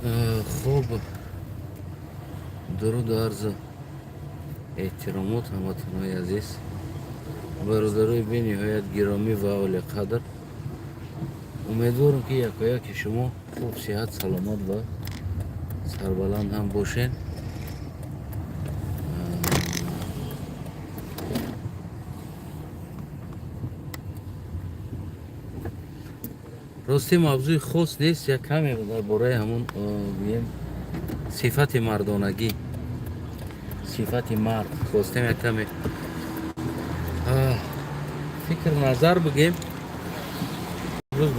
Хуб, дуруду арзу эҳтиромот, ҳамватанои азиз, бародарои бениҳоят гиромӣ ва олиқадр. Умедворам, ки якояки шумо хуб, сиҳат, саломат ва сарбаланд ҳам бошед. Рости, мавзӯи хос нест, як каме дар бораи ҳамун, гӯем, сифати мардонагӣ, сифати мард хостем як каме фикр назар бигем. Имрӯз,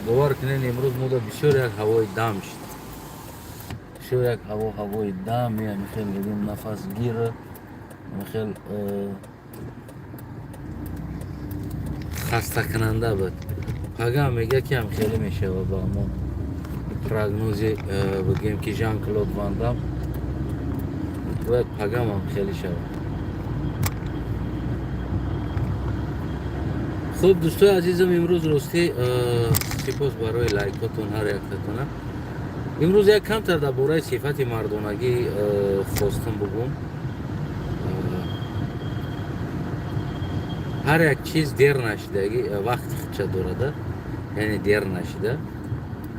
бовар кунед, имрӯз мода бисёр як ҳавои дам шуд, бисёр як ҳаво, ҳавои дам, хел бигем, нафасгир, хел хастакунанда буд. Пага мега, ки ҳам хеле мешава, ба ҳамон прогнози, бигем, ки Жан Клод Ван Дам, бояд пагам ҳам хеле шавад. Хуб, дӯстои азизам, имрӯз ростӣ сипос барои лайкотон ҳар яктатона. Имрӯз як камтар дар бораи сифати мардонагӣ хостам бугум. Ҳар як чиз дер нашидагӣ вақти худша дорада, яъне дер нашида.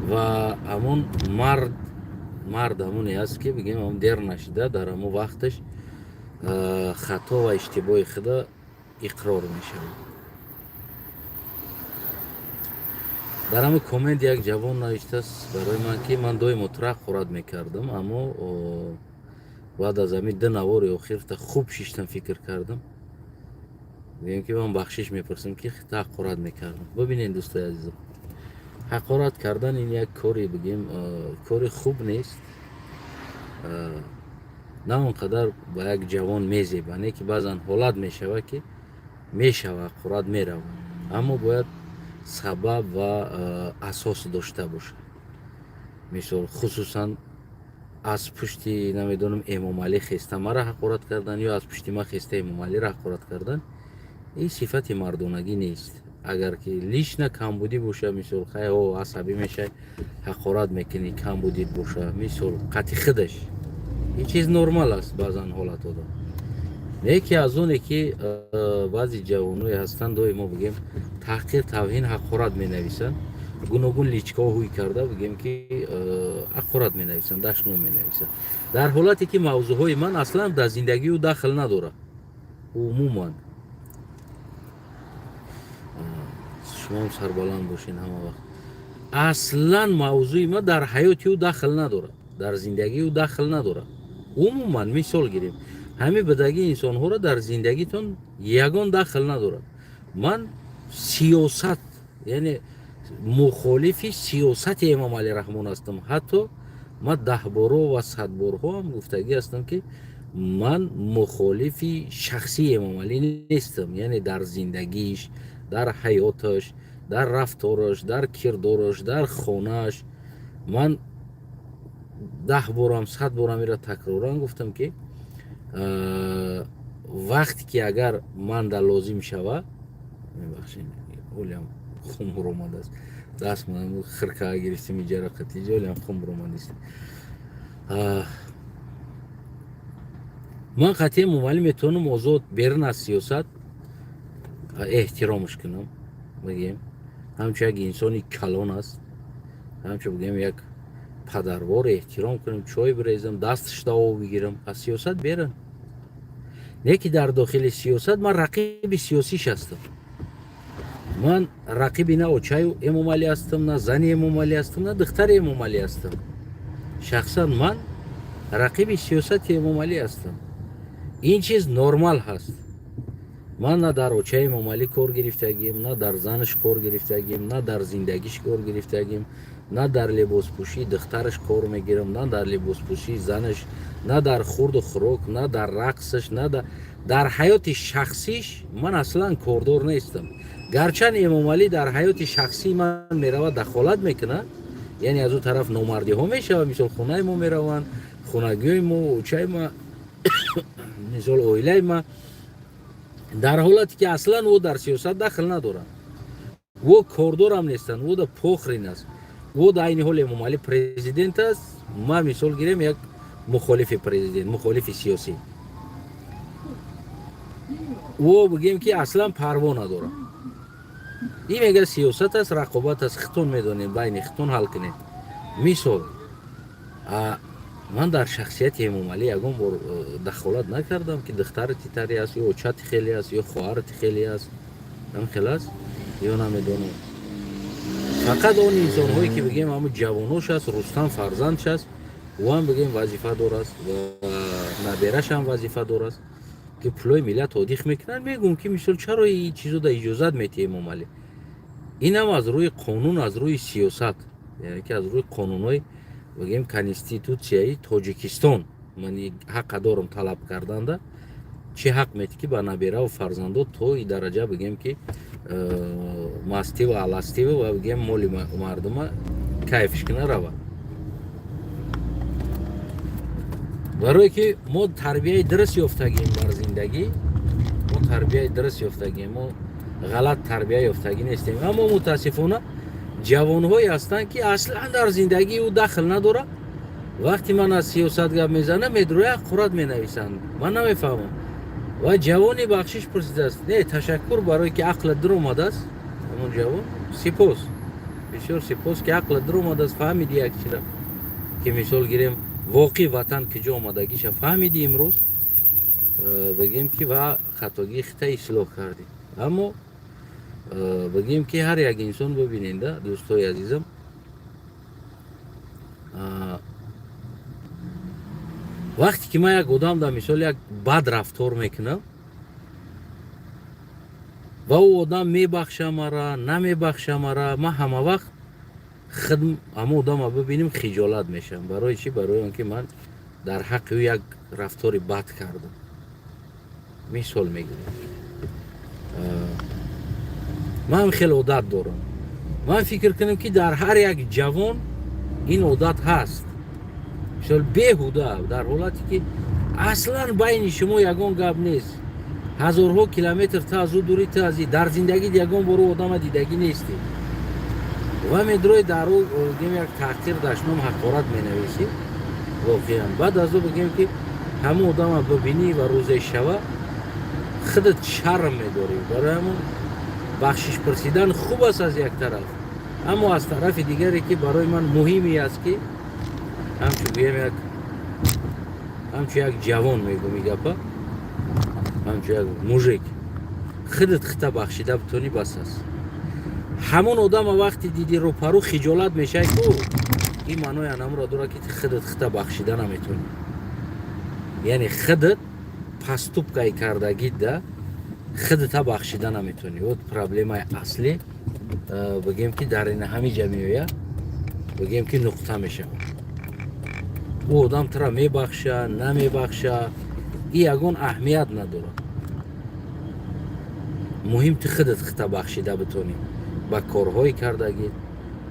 Ва ҳамон мард, мард ҳамоне аст, ки, бигем, ҳамон дер нашида дар ҳамон вақташ хато ва иштибоҳи худа иқрор мешавад. Дар ҳамин коммент як ҷавон навиштааст барои ман, ки ман доимо тура ҳақорат мекардам, аммо баъд аз ҳамин ду навори охирта хуб шиштам, фикр кардам, гӯем, ки ман бахшиш мепурсам, ки ҳақорат мекардам. Бибинед, дӯстои азизам, ҳақорат кардан ин як кори, бигем, кори хуб нест, на он қадар ба як ҷавон мезеба, не ки баъзан ҳолат мешава, ки мешава, ҳақорат мерава, аммо бояд сабаб ва асос дошта бошад. Мисол, хусусан аз пушти, намедонам, Эмомалӣ хеста мара ҳақорат кардан ё аз пушти ма хеста Эмомалиро ҳақорат кардан, ин сифати мардонагӣ нест. Агар ки лично камбудӣ боша, мисол, хай, о, асабӣ мешай, ҳақорат мекунӣ, камбудит боша, мисол, қати худаш, ин чиз нормал аст баъзан ҳолатҳода. Яке аз оне ки баъзе ҷавоное ҳастанд, доимо, бигем, таҳқир, тавҳин, ҳақорат менависанд, гуногун личкаҳо ҳуй карда, бигем, ки ҳақорат менависанд, дашном менависанд, дар ҳолате ки мавзӯъҳои ман аслан дар зиндагии ӯ дахл надорад умуман. Шумоам сарбаланд бошед ҳама вақт. Аслан мавзӯи ман дар ҳаёти ӯ дахл надорад, дар зиндагии ӯ дахл надорад умуман. Мисол гирем, ҳамин бидагии инсонҳоро дар зиндагитон ягон дахл надорад. Ман сиёсат, яъне мухолифи сиёсати Эмомалӣ Раҳмон ҳастам. Ҳатто ман даҳборо ва садборҳо ҳам гуфтагӣ ҳастам, ки ман мухолифи шахсии Эмомалӣ нестам, яъне дар зиндагиш, дар ҳаёташ, дар рафтораш, дар кирдораш, дар хонааш. Ман 10 борам, 100 борам ира такроран гуфтам, ки вақте ки агар манда лозим шава, мебахшед, олиам хумур омадааст, даст хирка гирифтем, иҷара қатиҷа, олиам хумур омадааст. Ман қатъи Эмомалӣ метавонам озод, берун аз сиёсат, эҳтиромаш кунам, бигем, ҳамчун як инсони калон аст, ҳамчун, бигем, як падарвор эҳтиром кунам, чой бирезам, дасташ об бигирам, аз сиёсат берун. Не ки дар дохили сиёсат ман рақиби сиёсиш ҳастам. Ман рақиби на очаю Эмомалӣ ҳастам, на зани Эмомалӣ ҳастам, на духтари Эмомалӣ ҳастам. Шахсан ман рақиби сиёсати Эмомалӣ ҳастам. Ин чиз нормал ҳаст. Ман на дар очаи Эмомалӣ кор гирифтагим, на дар занаш кор гирифтагим, на дар зиндагиш кор гирифтагим, на дар либоспӯшии духтараш кор мегирам, на дар либоспӯшии занаш, на дар хурду хӯрок, на дар рақсаш, на дар ҳаёти шахсиш ман аслан кордор нестам. Гарчанд Эмомалӣ дар ҳаёти шахсии ман меравад, дахолат мекунад, яъне аз ӯ тараф номардиҳо мешавад. Мисол, хонаи мо мераванд, хонагиҳои мо, очаи ма, мисол, оилаи ма, дар ҳолате ки аслан ӯ дар сиёсат дахл надорад, ӯ кордорам нестанд, ӯ да похрен аст. Ӯ дар айни ҳол Эмомалӣ президент аст, ма мисол гирем, як мухолифи президент, мухолифи сиёсӣ. Ӯ бигем, ки аслан парво надорад. Ин мега сиёсат аст, рақобат аст, хитон медонем, байни хитон ҳал кунем. Мисол, ман дар шахсияти Эмомалӣ ягон бор дахолат накардам, ки духтари титаре аст ё очати хеле аст, ё хоҳарати хеле аст, ам хел аст ё намедонам. Фақат он инсонҳое, ки бигем, ҳамн ҷавонош аст, Рустам фарзандш аст, ӯ ҳам бигем вазифадор аст ва набераш ҳам вазифадор аст, ки пулои миллат одих мекунанд. Мегӯм, ки мисол, чаро ин чизо да иҷозат метиҳ, Эмомалӣ? Инам аз рӯи қонун, аз рӯи сиёсат, яъне ки аз рӯи қонунҳои, бигем, конститутсияи Тоҷикистон ман ҳаққа дорам талаб карданда. Чӣ ҳақ метӣ, ки ба набераву фарзандо то и дараҷа, бигем, ки мастиву аластиву ва, бигем, моли мардума кайфш кина рава? Барое ки мо тарбияи дуруст ёфтагием дар зиндагӣ, мо тарбияи дуруст ёфтагием, мо ғалат тарбия ёфтагӣ нестем. Аммо мутаассифона ҷавонҳое ҳастанд, ки аслан дар зиндагии ӯ дахл надорад. Вақте ман аз сиёсат гап мезанам, медроя ҳақорат менависанд. Ман намефаҳмам. Ва ҷавони бахшиш пурсидааст. Не, ташаккур, барое ки ақлат дур омадааст. Ҳамон ҷавон, сипос, бисёр сипос, ки ақлат дур омадааст, фаҳмиди як чира, ки мисол гирем, воқеъ ватан киҷо омадагиша фаҳмиди имрӯз, бигем, ки ва хатогии хита ислоҳ кардӣ. Аммо бигем, ки ҳар як инсон, бибиненда, дӯстои азизам, вақте ки ман як одам дар мисол як бад рафтор мекунам ва ӯ одам мебахша мара, намебахша мара, ман ҳама вақт худ ҳама одама бибинем, хиҷолат мешавам. Барои чӣ? Барои он ки ман дар ҳаққи ӯ як рафтори бад кардам. Мисол мегирем, ман хеле одат дорам. Ман фикр кунам, ки дар ҳар як ҷавон ин одат ҳаст. Мисол, беҳуда, дар ҳолате ки аслан байни шумо ягон гап нест, ҳазорҳо километр ту аз ӯ дурӣ, ту аз дар зиндагит ягон бор ӯ одама дидагӣ нестӣ ва медрои дар ӯ, бигем, як таҳқир, дашном, ҳақорат менависӣ. Воқеан, баъд аз ӯ, бигем, ки ҳамон одама бибинӣ ва рӯзе шава, худат шарм медорӣ. Барои ҳамон бахшиш пурсидан хуб аст аз як тараф, аммо аз тарафи дигаре, ки барои ман муҳиме аст, ки ҳамчун, гӯем, як ҳамчун як ҷавон мегӯм и гапа, ҳамчун як мужик, худат хита бахшида битонӣ, бас аст. Ҳамон одама вақте диди рӯпарӯ, хиҷолат мешавӣ ку, ин маънои анамро дорад, ки худат хита бахшида наметонӣ, яъне худат поступкаи кардагида худата бахшида наметонӣ. Вот проблемаи аслӣ, бигем, ки дар ин ҳами ҷа меояд, бигем, ки нуқта мешавад. Ӯ одам тура мебахша, намебахша, и ягон аҳамият надорад. Муҳим ту худат хита бахшида битонӣ ба корҳои кардагит,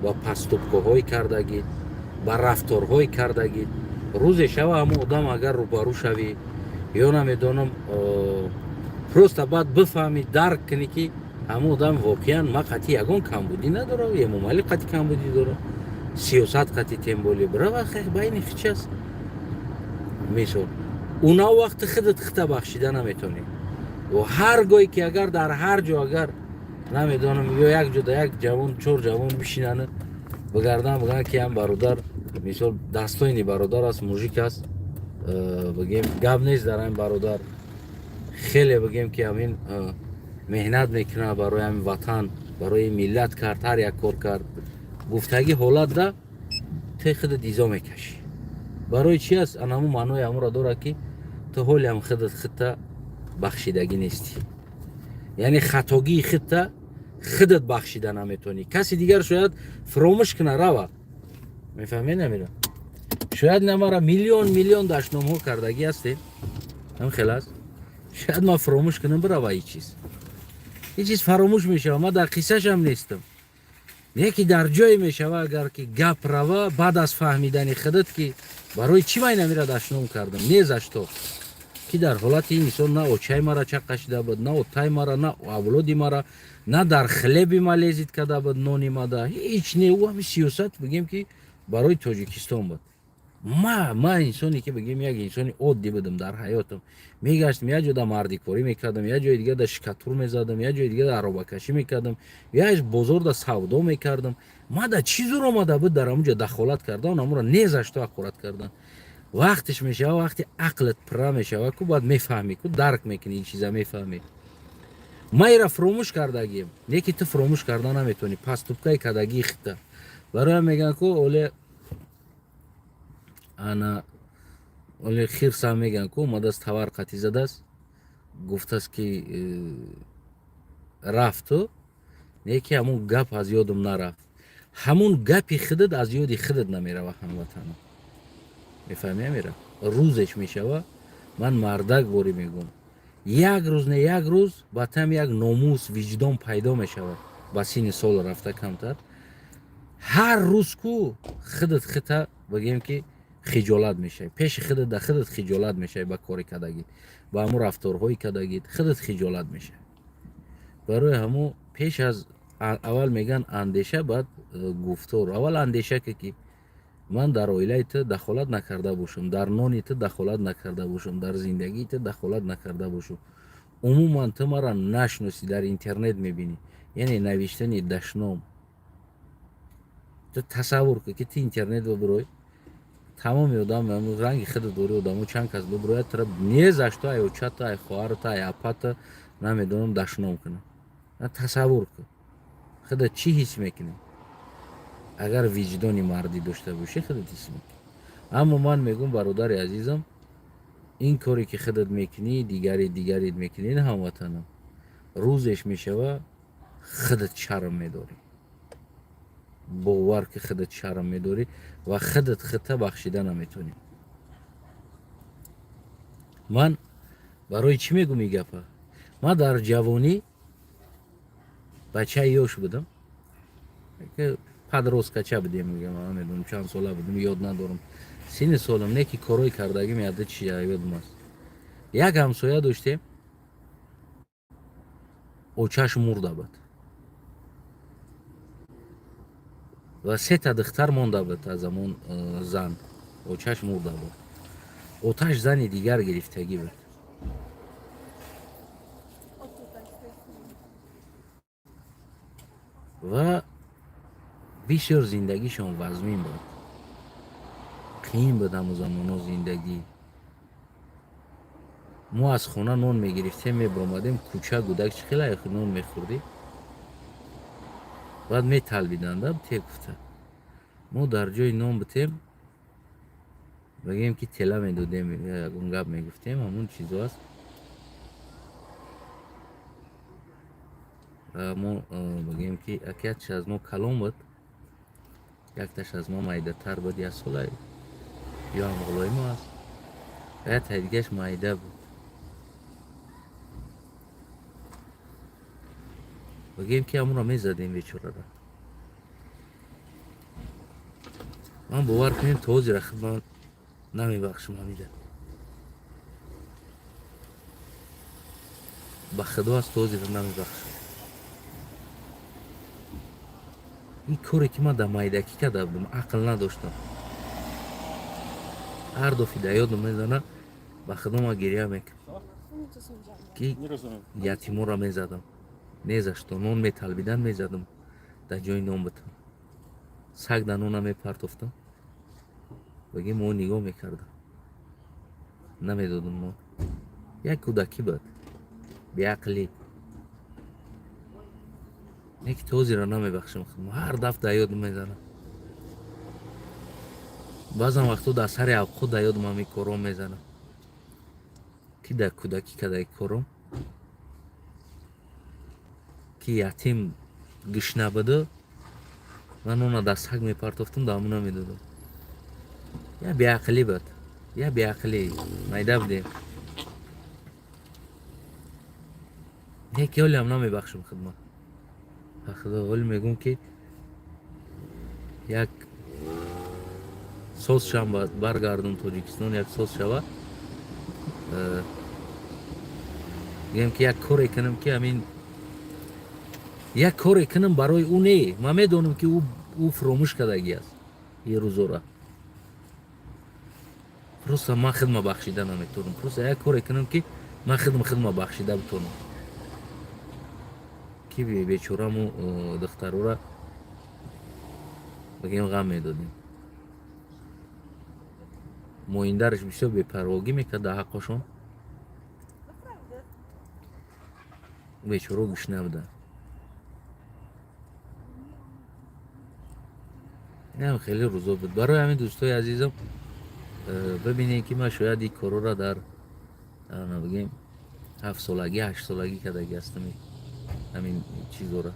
ба поступкаҳои кардагит, ба рафторҳои кардагит. Рӯзе шава, ҳамон одам агар рӯбарӯ шавӣ ё намедонам, просто баъд бифаҳмӣ, дарк кунӣ, ки ҳамон одам воқеан ма қатъи ягон камбудӣ надорам, Эмомалӣ қатъи камбудӣ дорам, сиёсат қатъи тем более бирава байни хич аст. Мисол, уна вақти худат хита бахшида наметонӣ. Ва ҳар гоҳе ки агар дар ҳар ҷо, агар намедонам, ё як ҷода як ҷавон, чор ҷавон бишинанд, бигардан, бигӯянд, ки ҳам бародар, мисол, достойный бародар аст, мужик аст, бигем, гап нест дар ҳамин бародар, хеле, бигем, ки ҳамин меҳнат мекунад барои ҳамин ватан, барои миллат кард, ҳар як кор кард, гуфтагӣ ҳолатда те худат изо мекашӣ. Барои чи аст? Анаму маънои ҳамонро дорад, ки ту ҳолиам худат худта бахшидагӣ нестӣ, яъне хатогии худта худат бахшида наметонӣ. Каси дигар шояд фуромӯш куна рава, мефаҳмед? Намира, шояд намара миллион миллион дашномҳо кардагӣ ҳастем, ҳам хел аст, шояд ман фуромӯш кунам бирава. Ҳеҷ чиз фаромӯш мешава, ман дар қиссашам нестам. Не ки дар ҷое мешава, агар ки гап рава, баъд аз фаҳмидани худат, ки барои чӣ ман инамира дашном кардам, не за что, ки дар ҳолати ин мисол на очаи мара чаққа шида буд, на отай мара, на авлоди мара. На дар хлеби ма лезить карда буд, нони мада ҳеҷ не. Ӯ ҳами сиёсат, бигем, ки барои Тоҷикистон буд. Ма инсоне ки, бигем, як инсони оддӣ будам дар ҳаётам. Мегаштам, як ҷо да мардикорӣ мекардам, як ҷои дига да шикатур мезадам, як ҷои дига да аробакашӣ мекардам, як бозор да савдо мекардам. Ма да чӣ зур омада буд дар ҳамун ҷо дахолат кардан, амуро незашто ҳақорат кардан? Вақтеш мешава, вақти ақлат пурра мешава ку, баъд мефаҳмӣ ку, дарк мекунӣ, ин чиза мефаҳмӣ. Ма ира фуромӯш кардагим, не ки ту фуромӯш карда наметавонӣ поступкаи кардагии хита. Бароям мегӯянд ку, оле ана оле хирсам мегӯянд ку, омадааст, тавар қатӣ задааст, гуфтааст ки рафту не ки ҳамун гап аз ёдам нарафт. Ҳамун гапи худат аз ёди худат намерава, ҳамватано, мефаҳмӣ? Амира, рӯзеш мешава. Ман мардак борӣ мегӯм, як рӯз не, як рӯз ба там як номус, виҷдон пайдо мешавад. Ба синни сол рафта камтар ҳар рӯз ку худат хита, бигем ки, хиҷолат мешавӣ пеши худат, да худат хиҷолат мешавӣ ба кори кардагит, ба ҳамун рафторҳои кардагит худат хиҷолат мешавӣ. Барои ҳамун пеш аз аввал мегӯянд андеша, баъд гуфтор. Аввал андеша ки ман дар оилаи ту дахолат накарда бошам, дар нони ту дахолат накарда бошам, дар зиндагии ту дахолат накарда бошам. Умуман ту маро нашиносӣ, дар интернет мебинӣ, яъне навиштани дашном. Ту тасаввур кун, ки ту интернет бибурой, тамоми одам ранги худат дори, одамо чанд кас бибурояд, тура незашто, ай очата, ай хоҳарата, ай апата, намедонам, дашном кунад. Тасаввур кун, худат чӣ ҳис мекунӣ? Агар виҷдони мардӣ дошта бошӣ, худат ҳис мекунӣ. Аммо ман мегӯм, бародари азизам, ин коре ки худат мекунӣ, дигари дигарит мекунӣ, ҳамватанам, рӯзеш мешава, худат шарм медорӣ. Бовар ки худат шарм медорӣ ва худат худта бахшида наметавонӣ. Ман барои чӣ мегӯм ин гапа? Ман дар ҷавонӣ бачаи ёш будам, подросткача будем, мегӯям, намедонам чанд сола будем, ёд надорам синни солам, не ки корҳои кардагим яда чи ёдам аст. Як ҳамсоя доштем, очаш мурда буд ва сета духтар монда буд аз ҳамон зан. Очаш мурда буд, оташ зани дигар гирифтагӣ буд. Ва бисёр зиндагишон вазмин буд, қиин буд ҳамон замоно зиндагӣ. Мо аз хона нон мегирифтем, мебаромадем кӯча, гудак чӣ хела нон мехӯрдӣ? Баъд металбиданда, те гуфта, мо дар ҷои нон битем, бигем ки тела медодем, ягон гап мегуфтем, ҳамун чизо аст. Мо, бигем ки, якятш аз мо калон буд, якташ аз мо майдатар буд, як сола ё ҳамғулои мо аст, яктаи дигаш майда буд. Бигем ки ҳамонро мезадем, бечораро. Ман, бовар кунем, то ҳозира худ ман намебахшам ҳамида, ба худо, аз то ҳозира намебахшам ин коре ки ман дар майдакӣ карда будам, ақл надоштам. Ҳар дафъи дар ёдам мезана, ба худо, ман гиря мекунам, ки ятиморо мезадам незашто, нон металбидан, мезадам, дар ҷои нон битам. Саг дар нона мепартофтам, баги мо нигоҳ мекардам, намедодам нон. Як кӯдакӣ буд, беақлӣ, не ки то ҳозира намебахшам. Ҳар дафъ дар ёдам мезанам, баъзан вақтҳо дар сари авқот дар ёдам ҳамин корҳо мезанам, ки дар кӯдакӣ кардаи кором, ки ятим гушна буду, ман нона дар саг мепартофтам, дар ҳамона медодам. Я беақлӣ буд, я беақлӣ, майда будем, не ки ҳолиам намебахшам худман, ба худо. Ҳоли мегӯм, ки як соз шам, баргардум Тоҷикистон, як соз шава, гӯем ки як коре кунам, ки ҳамин Як коре кунам барои ӯ, не, ман медонам, ки ӯ фуромӯш кардагӣ аст ин рӯзора. Просто ман хидма бахшида наметавонам. Просто як коре кунам, ки ман хидма бахшида битонам, ки бечораму духтарора, бигем, ғам медодем. Моиндараш бисёр бепарвогӣ мекард дар ҳаққошон. Бечоро гӯшна буданд. Инам хеле рӯзо буд. Барои ҳамин, дӯстои азизам, бибинед, ки ман шояд ин корора дар, бигем, 7-солагӣ, 8-солагӣ кардагӣ ҳастам ҳамин чизора.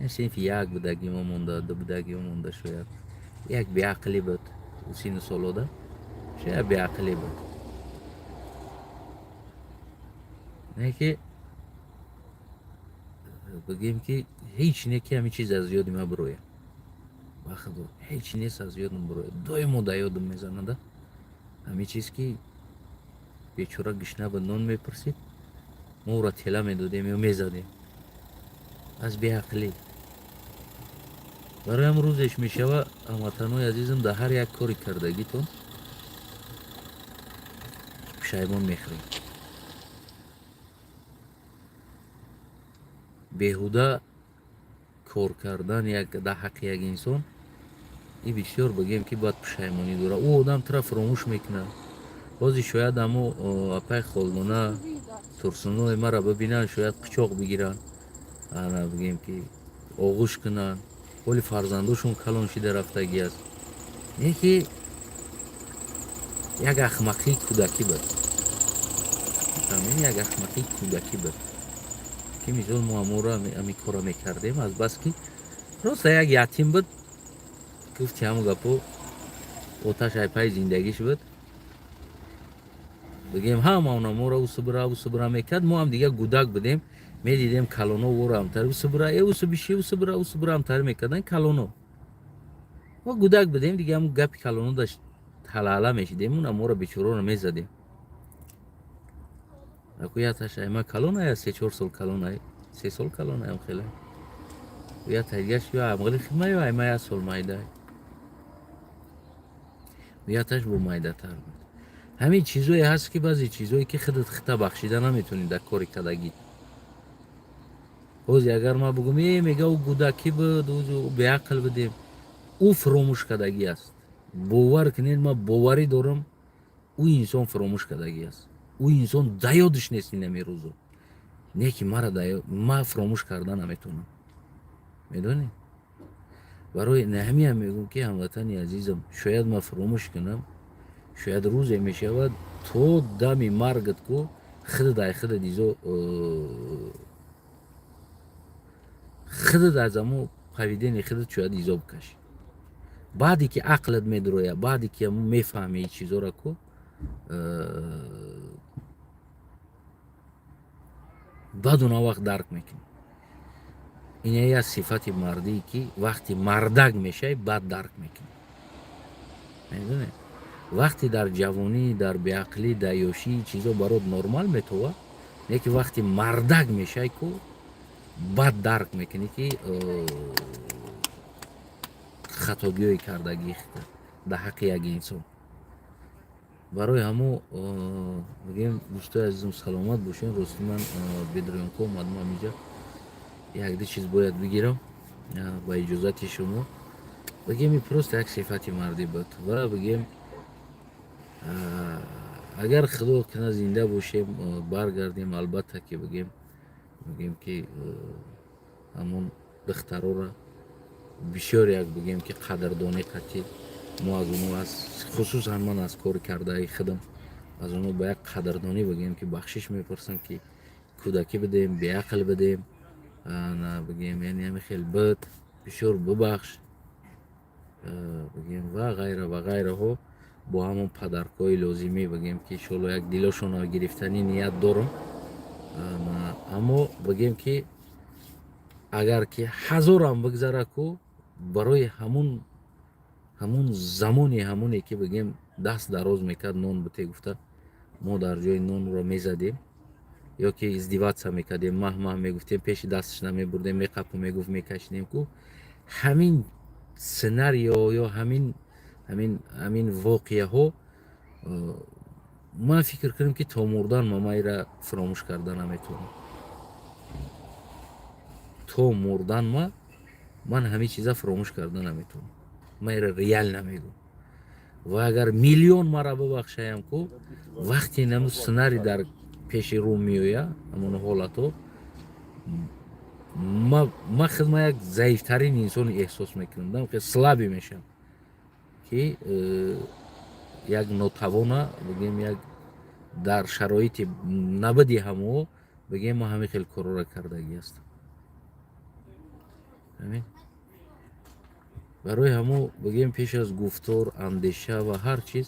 Синфи як будагимо монда, ду будагимо монда. Шояд як беақлӣ буд сину солода, шояд беақлӣ буд. Не ки, бигем, ки ҳеҷ не, ки ҳамин чиз аз ёди ман бирояд. Ба худо, ҳеҷ нест аз ёдам бирояд, доимо да ёдам мезанада ҳамин чиз, ки бечора гишна ба нон мепурсид, мо ӯро тела медодем ё мезадем аз беақлӣ. Барои ҳам рӯзеш мешава, ҳамватанои азизам, дар ҳар як кори кардагитон пушаймон мехӯред. Беҳуда кор кардан як дар ҳаққи як инсон, ин бисёр, бигем, ки бояд пушаймонӣ дорад. Ӯ одам тура фуромӯш мекунад. Бози шояд ҳамо апай Холдона Турсунои маро бибинанд, шояд қучоқ бигиранд, ана, бигем, ки оғӯш кунанд. Ҳоли фарзандошон калон шида рафтагӣ аст. Не ки як ахмақии кӯдакӣ буд, як ахмақии кӯдакӣ буд, ки мисол мо ҳаморо ҳамин корро мекардем аз бас ки просто як ятим буд. Гуфти ҳамон гапо, оташ ай пайи зиндагиш буд, бигем. Ҳама онаморо усубра, усубра мекард. Мо ҳам дига гудак будем, медидем калоно ӯро ҳамтари усубра, э, усубиши, усубра, усубра ҳамтари мекардан калоно. Мо гудак будем дига, ҳам гапи калоно дашт ҳалаҳала мешидем, унаморо бечороро мезадем. Аку яташ айма калон ая, 3-4 сол калон ай, 3 сол калон аям хеле. Ята дигаш ё амғили хидма, ё айма як сол майда, яташ бо майдатар буд. Ҳамин чизое ҳаст, ки баъзе чизое, ки худат хита бахшида наметавонӣ дар кори кардагӣ. Ҳози агар ман бугум, э, мега, ӯ гудакӣ буд, ӯ беақл будем, ӯ фуромӯш кардагӣ аст. Бовар кунед, ман боварӣ дорам, ӯ инсон фуромӯш кардагӣ аст. Ӯ инсон да ёдаш нест инами рӯзо. Не ки мара ман фуромӯш карда наметавонам, медонед. Барои ҳамиам мегӯм, ки ҳамватани азизам, шояд ман фуромӯш кунам, шояд рӯзе мешавад, то дами маргат ку худат ай худат изо, худат аз амо поведение худат шояд изо бикашӣ. Баъде ки ақлат медроя, баъде ки амо мефаҳми ин чизора ку, баъд он вақт дарк мекунӣ. Ин як сифати мардие, ки вақти мардак мешавӣ, баъд дарк мекунӣ, медонед. Вақте дар ҷавонӣ, дар беақлӣ, дар ёшӣ чизо барот нормал метова, не ки вақти мардак мешавӣ ку, баъд дарк мекунӣ, ки хатогиҳое кардагӣ дар ҳаққи як инсон. Барои ҳамо мегӯем, дӯстои азизам, саломат бошем. Рости, ман бедрёнко омадам, ҳамиҷа якду чиз бояд бигирам. Ба иҷозати шумо, бигем, и просто як сифати мардӣ буд. Ва, бигем, агар Худо кина, зинда бошем, баргардем, албатта ки, бигем, мегӯем, ки ҳамон духтарора бисёр як, бигем, ки қадрдонӣ қатӣ мо аз онҳо, аз хусусан ман аз кори кардаи худам аз онҳо ба як қадрдонӣ, бигем, ки бахшиш мепурсам, ки кӯдакӣ будем, беақл будем, бигем, яъне ҳами хел буд, бисёр бубахш, бигем, ва ғайра ва ғайраҳо. Бо ҳамон падаркҳои лозимӣ, бигем, ки иншоалло як дилошонро гирифтанӣ ният дорам. Аммо, бигем, ки агар ки ҳазорам бигзара ку, барои ҳамун замони ҳамоне ки, бигем, даст дароз мекард, нон бите гуфта, мо дар ҷои нонро мезадем. Ё ки издеваться мекардем, маҳ маҳ мегуфтем, пеши дасташ намебурдем, меқапу мегуфт, мекашидем ку. Ҳамин сценарио ё ҳамин воқеаҳо, ман фикр кунам, ки то мурдан мамайра фуромӯш карда наметавонам. То мурдан ман ҳамин чиза фуромӯш карда наметавонам. Ман ира реально мегӯм. Ва агар миллион мара бубахшаям ку, вақте наму сценарий дар пеши рӯ меоя, ҳамон ҳолато, ма худма як заифтарин инсони эҳсос мекунам, слабый мешавам, ки як нотавона, бигем, як дар шароити набуди ҳамо, бигем, ма ҳамин хел корора кардагӣ ҳастам. Ҳамин барои ҳамо, бигем, пеш аз гуфтор, андеша ва ҳар чиз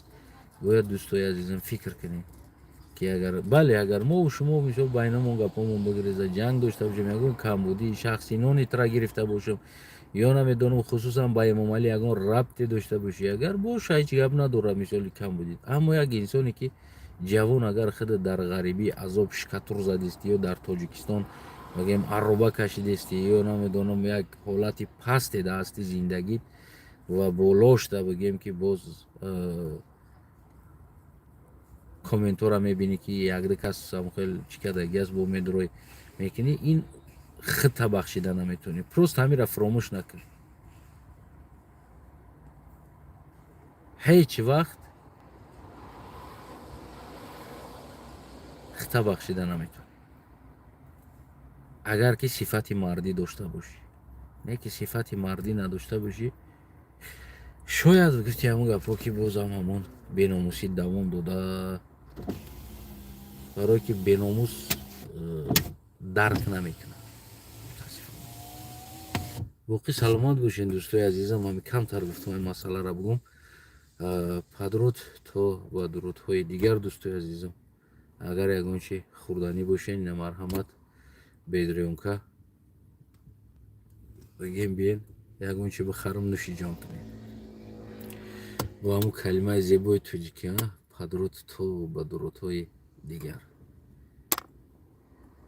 бояд, дӯстои азизам, фикр кунем, ки агар, бале, агар мо шумо, мисол, байнамон гапомон бигиреза, ҷанг дошта бошем, ягон камбудии шахси нони тра гирифта бошем ё намедонам, хусусан ба Эмомалӣ ягон рабте дошта бошӣ, агар боша, ҳеҷ гап надорад, мисоли камбудӣ. Аммо як инсоне ки ҷавон, агар худ дар ғарибӣ азоб шикатур задистӣ ё дар Тоҷикистон, бигем, арроба кашидестӣ ё намедонам, як ҳолати пасте да ҳасти зиндагит ва болошта, бигем, ки боз комментора мебинӣ, ки якду кас хел чӣ кардагӣ аст, бо медурой мекунӣ, ин худта бахшида наметавонӣ. Просто ҳамира фуромӯш накун, ҳеҷ вақт худта бахшида наметавонӣ, агар ки сифати мардӣ дошта бошӣ. Не ки сифати мардӣ надошта бошӣ, шояд гуфти ҳамон гапҳо, ки бозам ҳамон беномусӣ давом дода, барое ки беномус дарк намекунад. Боқӣ саломат бошед, дӯстои азизам. Ҳами камтар гуфтам, ин масъаларо бугум. Падруд то ба дурудҳои дигар, дӯстои азизам. Агар ягон чи хӯрданӣ бошед, ина марҳамат, бедрёнка, бигем, биен, ягон чи бихарам, нӯши ҷон кунед. Бо ҳамун калимаи зебои тоҷикӣ, падруд то ба дурудҳои дигар.